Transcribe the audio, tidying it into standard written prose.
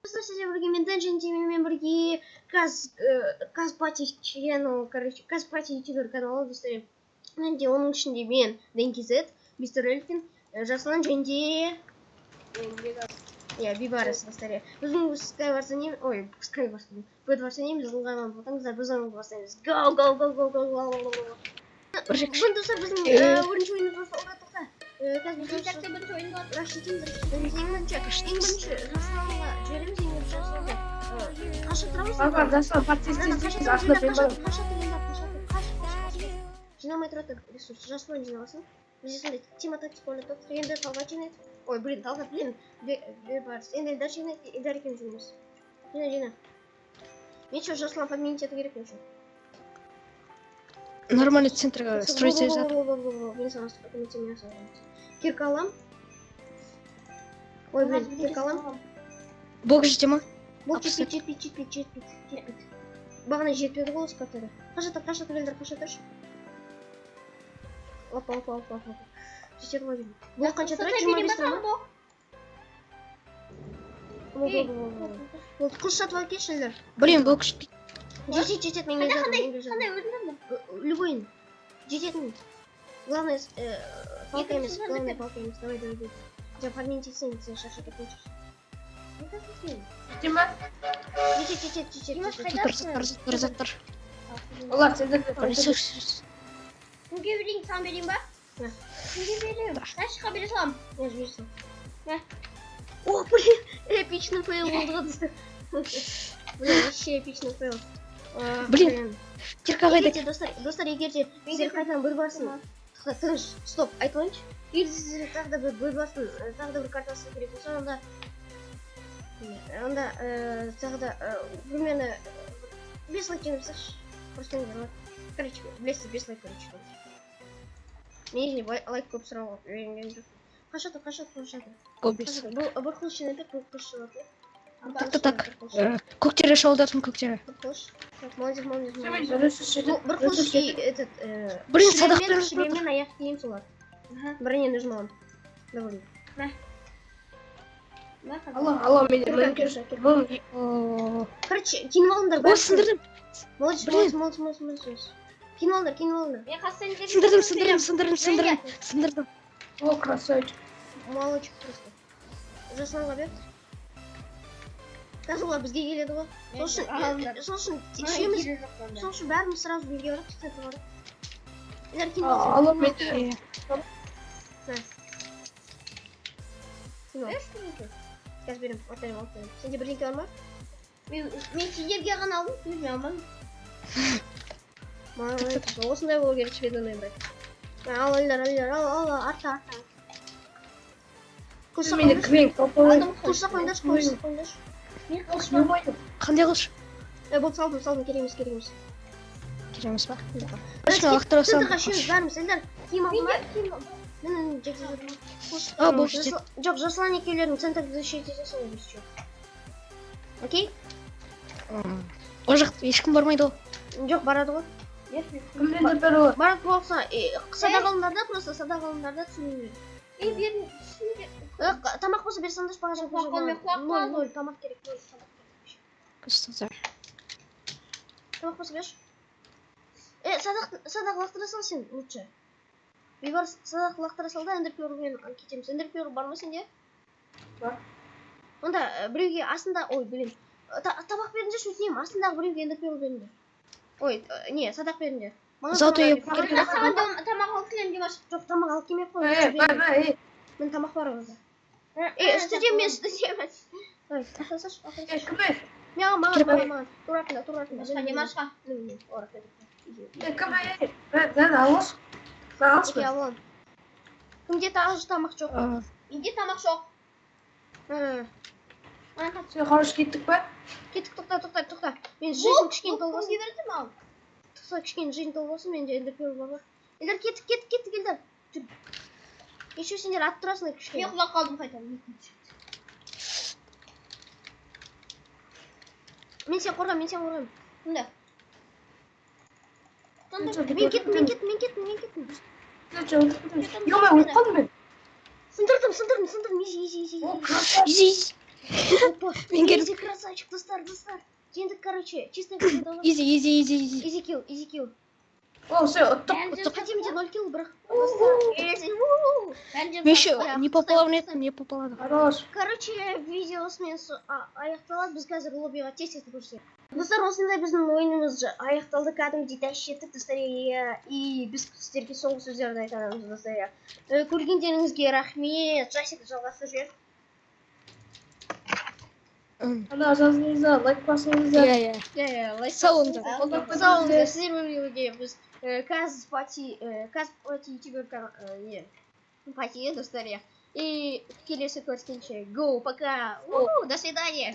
Достар, сіздер бірге мен Дэн және де менімен бірге Казпати channel, короче, Казпати ютубер каналы, достар. Және де оның ішінде мен, Дэн KZ, Мистер Эльфин, Жасұлан және де иә, Бейбарыс, достар. Біздің Skywars не, ой, Skywars, Bedwars ойнаймыз, ыңғайланып отырыңыздар, біз ойынды бастаймыз. Go, go, go, go, go, go, go, go. Бүгін, достар, біздің бірінші ойынымыз басталды, тоқта. Қазір біз бірінші ойын болады. Rush етеміз, rush етеміз. Ең бірінші Жасұланға жібереміз, ең бірінші Жасұланға. Қаша тұрамыз. Балалар, Жасұлан, бар, тез, Ана, тез, қаша тез, тұр, артында жинап, мен қаша барамын. тұр, қаша тұр, жинап, қаша тұр, қаш, қаш, қаш. Жинамай тұрады ресурс. Жасұлан жиналсын. Бізде сондай тема тактика ойнап тұрдық. Енді Талғат жинайды. Ой, блин, Талғат, блин, Бейбарыс. Енді Эльдар жинайды, Эльдар екеуміз жинаймыз. Жина, жина. Мен еще Жасұлан подменить ету керек мен үшін. Нормально центрға строить етіп жатыр. Мен саған көмектесемін, мен саған көмектесемін. Кирка алам. Ой, блин, кирка алам. Блок жете ма? Бұл Алпыс. Жетпейді, жетпейді, жетпейді, жетпейді, жетпейді. Бағана жетпеді ғой осы картада. Қаша тұр, қаша тұр, Эльдар, қаша тұршы. Опа, опа, опа, опа. Жетеді ғой деймін. Блок қанша тұрады? 25 тұра ма? Бол, бол, бол, бол, бол. Болды, қылыш сатып алып келші, Эльдар. Блин, блок жетпейді. Жетеді, жетеді, мен келе жатырмын, мен келе жатырмын. Қандай өзің таңда? Любойын. Жететін. Главное, палка емес, Екіншісін главное, бітір. Палка емес. Давай, давай, давай. Жаңа подменить етсең, сен шаршап кеттің. Жете ма? Жетеді, жетеді, жетеді, Димаш, жетеді. Заттар, заттар, заттар, заттар. Олар сендерде. Ресурс. Кімге берейін, саған берейін ба? Мә. Кімге берейін? Дашқа бере саламын. Я же вижу. Мә. О, блин, эпичный фейл болды ғой, достар. Блин, вообще эпичный фейл. А, Блин. Кирка қайда? Егер де, достар, достар, егер де сіздер қайтадан бір басын, тоқта, тыныш, стоп, айтып алайыншы. Егер де сіздер тағы да бір басын, тағы да бір картасы керек болса, онда тағы да примерно 5 лайк жинап тастайықшы. Просто не знаю. Короче, білесіз, 5 лайк, короче. Мен не лайк көп сұрауға үйренген жоқпын. Қаша тұр, қаша тұр, қаша тұр. Гобрис. Қаша тұр. Бұл бір қылыш жинап бер, бір қылыш жинап бер. Так, так, так. Көктере шауылдатым, көктере. Бір қылыш. Так, молодец, молодец, молодец. Ресурс жетеді. Бұл бір қылыш и этот Блин, садақпен шлеммен аяқ киім солар. Броня нужна маған. Довольно. Мә, Алло, алло, мен Кирка, мен кирка, кирка. бұл О, Короче, киініп алыңдар. О, Бәрі. сындырдым. Молодец, Блин. молодец, молодец, молодец, молодец. Киініп алыңдар, киініп алыңдар. Мен қастан Сындырдым, сындырдым, сындырдым, сындырдым, сындырдым. О, красавчик. Молодчик просто. Жасұланға бер. Қазір олар бізге келеді ғой. Сол үшін, Алыңдар. сол үшін үшеуміз, сол үшін бәріміз сразу неге барайық, центрға барайық. Эльдар, киініп алсын. Алло, мен Иә. Киініп ал. Қазір беремін, алып беремін, алып беремін. Сенде бірдеңке бар ма? Мен сендерге ғана алдым, өзіме алмадым. Молодец. Осындай болу керек шведоный брат. Ал, Эльдар, Эльдар, ал, ал, ал, артта, артта. Қылыш менде қойыңдаршы. кілең топовый. Алдым. Қылыш қойыңдаршы, қылыш қойыңдаршы. Мен қылыш бар. Қандай қылыш? Е, болды, салдым, салдым, керек емес, керек емес. Керек емес па? Жоқ. Қылышпен лақтыра саламын. Центрға үшеуміз бәріміз, Эльдар, киім алдың ба? Менде киім бар. Мен жерде жатырмын. Қылыш- А, бұл жетеді. Жоқ, Жасұлан екеулерің центрді защищать етесіңдер, если чё. Окей? Ол жақ ешкім бармайды ғой. Жоқ, барады ғой. Кімде тепер олар? Барады болса, садақ алыңдар да, просто садақ алыңдар да, түсініңдер. Ей, берін, түсіңдер. Тамақ болса бере салыңдаршы, бағана. Құлақ қалмай, құлақ Ноль, қалдым. ноль, тамақ керек, ноль, тамақ керек. Ұстаздар. Тамақ болса берші. Е, садақ, садақ лақтыра сал сен, лучше. Бейбарыс, садақ лақтыра сал да, эндерперлмен кетеміз. Эндерперл бар ма сенде? Бар. Онда біреуге астында, ой, блин. Тамақ беріңдерші, өтінемін. Астындағы біреуге эндерперл беріңдер. Ой, не, садақ беріңдер. Маған Золотой тамақ керек. беріңдер. Саған тамақ алып келемін, Димаш. Жоқ, тамақ алып келмей ақ қой. Эй, Лучше бай, беріңдер. бай, эй. Мен тамақ бар орда. Ей, үстіде мен, үстіде емес. Ой, лақтыра салшы, лақтыра Эй, салшы. кім эй? Маған, маған, Кіріп маған, маған. Тур артында, тур артында. Димашқа, Димашқа. Міне, о, рахмет. Эй, кім эй? Бай, бай, алшы. Бай, алшы. Окей, аламын. Кімде тағы тамақ жоқ? А, Менде тамақ жоқ. Ә, Сен хорош, кеттік па? Кеттік, тоқта, тоқта, тоқта. Мен жизнь кішкене толып болсын. Кімге бердім ал? Тоқта, кішкене жизнь толып болсын, менде эндерперл бар ғой. Эльдар, кеттік, кеттік, кеттік, Эльдар. Жүр. Еще сендер атып тұрасыңдар Мен кішкене. құлап қалдым қайтадан. Мен сені қорғаймын, мен сені қорғаймын. Мында. Мен кеттім, мен кеттім, мен кеттім, мен кеттім. Ё-моё, өліп қалдым мен. Сындырдым, сындырдым, сындырдым. Изи, изи, изи. О, красавчик. Изи, изи. Опа, Мен келдім. изи, красавчик, достар, достар. Жеңдік, короче, чистая победа. Изи, изи, изи, изи. Изи килл, изи килл. О, все, ұттық, Бәрін ұттық. Хотя менде 0 килл, бірақ. Достар, изи, уу. Бәрін Мен еще Құттықтаймын, не попала, нет, не попала. Хорош. Короче, видео осымен аяқталады. Біз қазір лоббиға тез тез көшсек. Достар, осындай біздің ойынымыз аяқталды. Кәдімгідей тәш жеттік, достар, иә. И біз сіздерге соңғы сөздерді айтамыз, достар, иә. Көргендеріңізге рахмет. Жасик, жалғастырып жібер. Ана жазыңыздар, лайк басыңыздар. Иә, иә. Иә, лайк. Сау болыңыздар. Қолдап Сау болыңыздар. қойыңыздар. Сіздермен бірге біз Каз Пати, Каз Пати ютубер не, пати, достар, иә. И келесі көріскенше. Гоу, пока. У, до свидания.